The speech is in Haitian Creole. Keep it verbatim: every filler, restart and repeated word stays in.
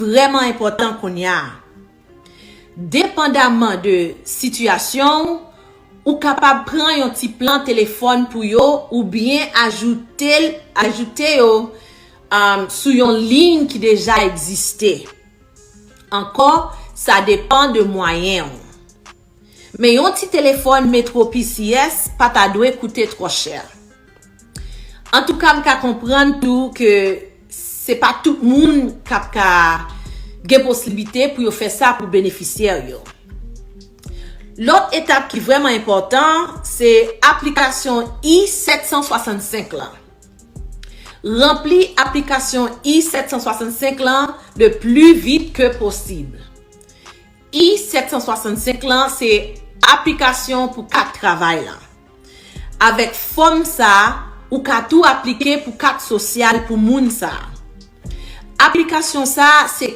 vrèman enpòtan kounye a. Depandaman de sitiyasyon w, ou kapab pran yon ti plan telefòn pou yo oubyen ajoute l, ajoute yo um, sou yon liy ki deja egziste. Ankò, sa depann de mwayen w. Men yon ti telefòn Metro P C S pa ta dwe koute twò chè. Antouka, m ka konprann tou ke se pa tout moun k ap ka gen posiblite pou yo fè sa pou benefisyè yo. Lòt etap ki vrèman enpòtan, se aplikasyon I sèt san swasannsenk lan. Ranpli aplikasyon I sèt san swasannsenk lan le pli vit ke posib. I sèt san swasannsenk lan se aplikasyon pou kat travay la. Avèk fòm sa a, ou ka tou aplike pou kat sosyal pou moun sa a. Aplikasyon sa a se